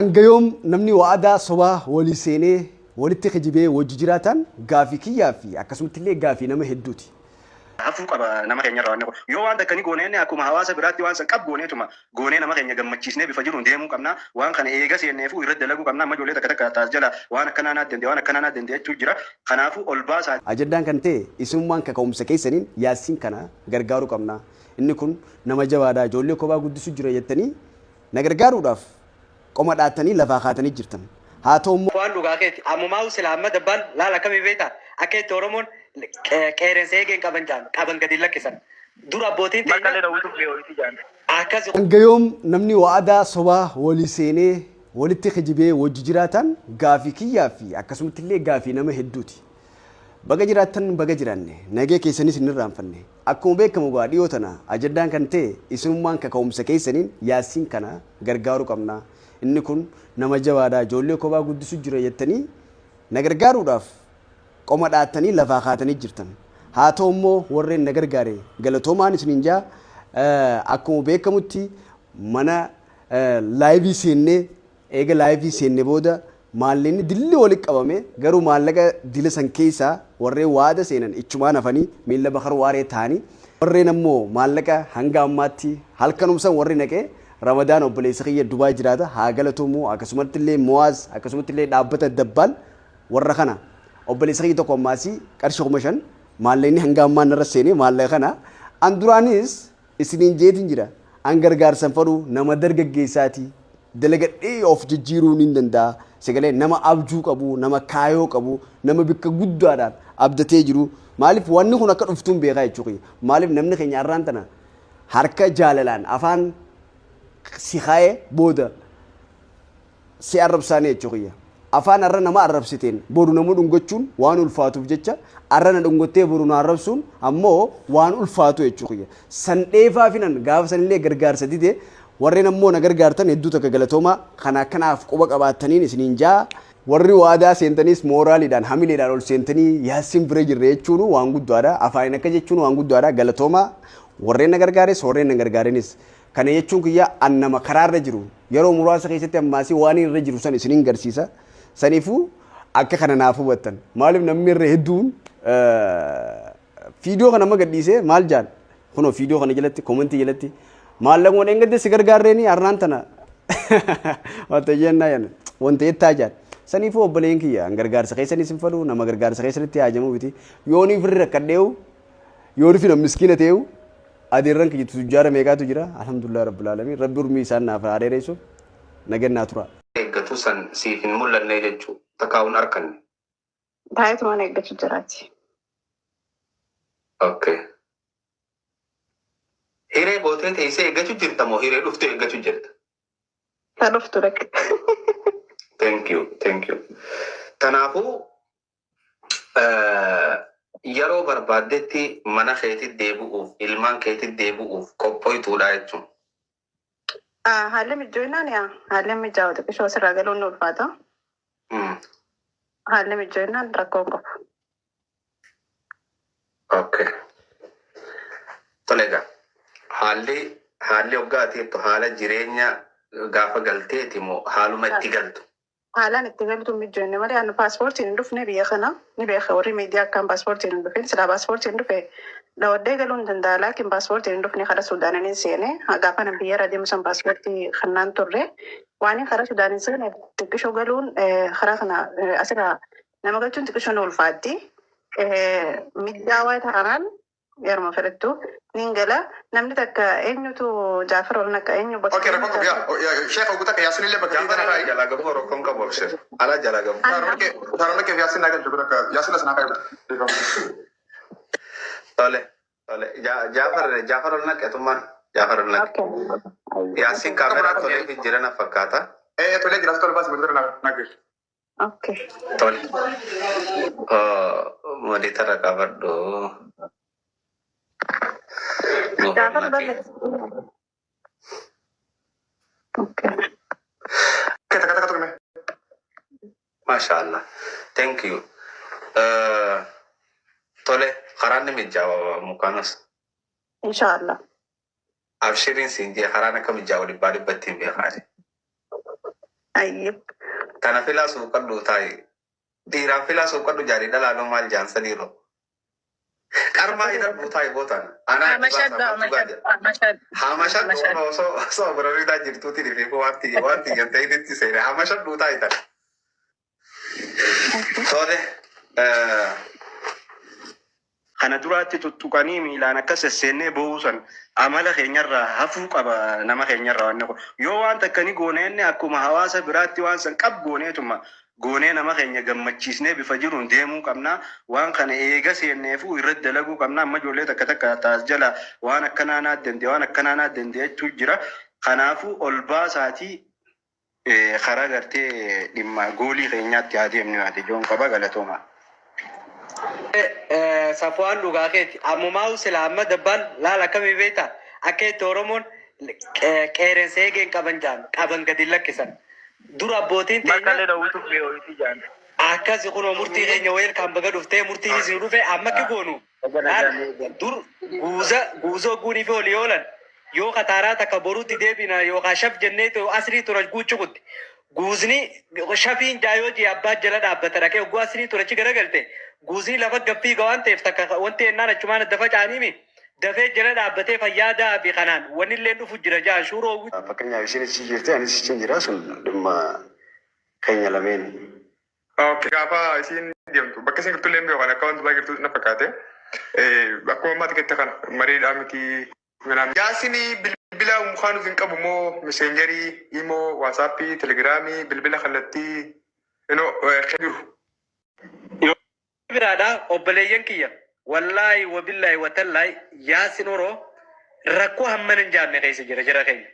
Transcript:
Hanga yoom namni wa'adaa sobaa walii seenee walitti kijibee wajji jiraataan gaafii kiyyaa fi akkasumatti illee gaafii nama hedduuti. Hafuu qaba nama keenya irraa wanni kun. Yoo waan takka ni goone jenne akkuma hawaasa biraatti waan san qab gooneetuma goonee nama keenya gammachiisnee bifa jiruun deemuu qabna. Waan kana eega seenneefuu irratti dalaguu qabna. Amma ijoollee takka takka taas jala waan akkanaa naa danda'e waan akkanaa naa danda'e jechuu jira. Kanaafuu ol baasaa. Ajandaan kan ta'e isinummaan kaka'umsa keessaniin Yaassin kana gargaaruu qabna. Inni kun nama jabaadha ijoollee kophaa guddisu jira jettanii na gargaaruudhaaf qoma dhaattanii lafaa kaatanii jirtan. Haa ta'u immoo. Waan dhugaa keeti. Ammumaa'u silaa amma dabbaan laal akkamii beektaa? Akka itti Oromoon qeerrensa eegeen qaban jaan qaban gadi hin lakkisan. Dur abbootiin teenya Maqalee dhawwitu mi'ooyti jaan. akkas Hanga yoom namni wa'adaa sobaa walii seenee walitti kijibee wajji jiraataan gaafii kiyyaa fi akkasumatti illee gaafii nama hedduuti. Baga jiraattan baga jiraanne nagee keessanis hin irraanfanne. Akkuma beekamu gaa dhiyoo tana ajandaan kan ta'e isinummaan kaka'umsa keessaniin Yaassin kana gargaaruu qabna. Inni kun nama jabaadha ijoollee kophaa guddisu jira jettanii na gargaaruudhaaf qoma dhaattanii lafaa kaatanii jirtan. Haa ta'u immoo warreen na gargaare galatoomaan isiniin jaa. Akkuma beekamutti mana live seennee eega live seenne booda maallaqni dilli walitti qabame, garuu maallaqa dila san keessaa warreen waada seenan ichumaan hafanii miilla Bakar Waaree ta'anii, warreen ammoo maallaqa hanga ammaatti halkanumsan warri naqee Ramadaan obboleessa kiyya Dubaay jiraata haa galatoomu, akkasumatti illee Mo'aaz, akkasumatti illee dhaabbata Dabbaal warra kana, obboleessa kiyya tokko ammaasii qarshii 5000 maallaqni hanga ammaa narra seenee. Maallaqa kana an duraanis isiniin jeetin jira, an gargaarsan fadhu, nama dargaggeessaati, dalagadhee of jijjiiruu nin danda'a. Sagalee nama abjuu qabu, nama kaayoo qabu, nama bikka guddaadhaan abdatee jiru. Maaliif wanni kun akka dhuftuun beekaa jechuu kiyya. Maaliif namni keenya har'aan tana harka jaalalaan afaan si kaa'ee booda si arrabsaanii jechuu kiyya. Afaan har'a nama arrabsiteen boru nama dhungachuun waan ulfaatuuf jecha, har'a na dhungattee boru na arrabsuun ammoo waan ulfaatu jechuu kiyya. San dheefaa finan gaafa sanillee gargaarsa dide. Warreen ammoo na gargaartan hedduu takka galatoomaa. Kana akkanaaf quba qabaattaniin isiniin jaa. Warri waadaa seentanis mooraaliidhaan hamileedhaan ol seentanii Yaassin bira jirre jechuun waan guddaadha. Afaaniin akka jechuun waan guddaadha. Galatoomaa warreen na gargaares warreen na gargaarinis. Kana jechuun kiyya an nama karaarra jiru yeroo muraasa keessatti ammaasii waan irra jiru san isiniin garsiisa. Saniifuu akka kana naaf hubattan. Maaliif namni irra hedduun fiidiyoo kana amma gadhiisee maal jaan, kunoo fiidiyoo kana jalatti comment jalatti maallaquma dheengadde si gargaarreeni har'aan tana wanta jennaa yan wanta jettaa jaan. Saniifuu obboleen kiyya, an gargaarsa keessanis hin fadhu, nama gargaarsa keessanitti haajamuu miti. Yoonii firri rakkadheewu, yoonii fi miskiina ta'eewu, adeerran kiyya tujjaara meeqaatu jira. Alhamdulillah rabbil alamin, rabbi urmii isaan naaf haa dheeressu, nagannaa tura. Eeggatu san siif hin mul'anne jechuu takkaa'uun arkanne. Taa'eetumaan eeggachuu jiraati. Okay. Hiree gootee teessee eeggachuu jirta moo hiree dhuftee eeggachuu jirta? Ta dhuftu dhaqe. Thank you, thank you. Kanaafuu yeroo barbaaddetti mana keetti deebi'uuf, ilmaan keetti deebi'uuf qophooytuudha jechuun. Haalli mijoinaan, yaa haalli mijaa'u xiqqishoo asirraa galuun ni ulfaata. Haalli mijoinaan rakkoo hin qabu. Okay. Tole egaa haalli hoggaa ati jettu haala jireenya gaafa galteeti moo haaluma itti galtu? Haalaan itti galtu mijoinne malee ani paaspoortiin hin dhufne biyya kana ni beeka. Warri miidiyaa akkaan paaspoortiin hin dhufin, silaa paaspoortiin dhufe dawadhee galuu hin danda'a, laakiin paaspoortiin hin dhufne. Karaa Suudaaniin hin seene. Gaafa nan biyya irraa deemu san paaspoortii kannaan turre. Waan karaa Suudaan hin seene xiqqishoo galuun, karaa kana asirraa nama galchuun xiqqishoo ni ulfaatti. Mijaawaa taanaan yeruma fedhattu niin gala. Namni takka eenyutu Jaafar ol naqa, eenyu bakka Okay, rakkoo qabu yaa sheekh ogu takka Yaasin illee bakka Jaafar tana alaa kaa'i. jalaa gabu rakkoon qabu abshir. Alaa jalaa gabu. Taarona kee Yaasin naa galchu bira Yaasin as naa kaa'i. Tole. Tole. Jaafar ol naqe tummaan. Jaafar ol naqe. Yaasiin kaameraa tolee fi jirana fakkaata. Eh, tolee jira, tole baasi bira naa galchu. Okay. Tole. Monitor qabadhu. Nuuf ol Jaafar naqe. barre. Okay. Takka takka tuqme. Masha Allah. Thank you. Tole karaan ni mijaawa mukaanas. Inshallah. Abshiriin siin jee, karaan akka mijaa'u dhibbaa dhibbatti hin beekaani. Ayyee. Tana filaa suuqadhu taa'i. Dhiiraan filaa suuqadhu jaarii dhalaanoo maal jaansaniiru. Qarmaa hidhadhu taa'i bootaan. Anaa itti baasaa maaltu gaa jedha. Hamashadhu hamashadhu Hamashadhu hamashadhu. osoo barariitaa jirtuuti dhifee waanti waanti gantee itti seene hamashadhu taa'i tana. Tole. Kana duraatti tuttuqanii miilaan akka sesseennee boo'uu san amala keenyarraa hafuu qaba nama keenyarraa wanni kun. Yoo waan takka ni goone inni akkuma hawaasa biraatti waan san qab gooneetuma goonee nama keenya gammachiisnee bifa jiruun deemuu qabna. Waan kana eega seenneefuu irratti dalaguu qabna. Amma ijoollee takka takka taas jala waan akkanaa naa danda'e waan akkanaa naa danda'e jechuu jira. Kanaafuu ol baasaatii karaa gartee dhimma goolii keenyaatti haa deemnu yaade joon qaba galatooma. Safuwaan dhugaa keeti. Ammumaa sila amma dabbaan laala akkamii beektaa? Akka itti Oromoon qeerransa eegeen qaban jaan qaban gadi lakkisan. Dura abbootiin teenya Makkalee dhawwituuf beekoyti jaan. akkasi kunoo murtii keenya weelkaan baga dhuftee murtiin isin dhufe amma ki goonu. Laal dur guuza guuzoo guunii fi olii oolan yoo kataaraa takka boruutti deebina yookaan shaf jennee asrii tura guuchu kutti. Guuzni shafiin jaayoo jee abbaa jala dhaabbata dhaqee ogguu asrii tura achi garagalte guuzni lafa gaffiiga waan ta'eef takka wanti ennaan achumaan adda facaaniimi dafee jala dhaabbatee fayyaa da'aa fi kanaan wanni illee dhufu jira jaan shuuroo Fakkeenyaaf isheen achi jirti anis achi jira sun dhimma keenya lameen. Okay. Gaafa isiin deemtu bakka isiin jirtu illee beekan akka wanti baay'ee jirtu na fakkaate. Akkuma ammaa xiqqeetta kana mariidhaa miti. Yaasinii bilbila mukaan hin qabu moo meseenjarii, imoo, waasaappii, telegiraamii, bilbila kallattii inoo jiru. Biraadha obboleeyyan kiyya wallaahi wabillaahi watallaahi Yaasin Oroo rakkoo hammana hin jaamne keessa jira jara keenya.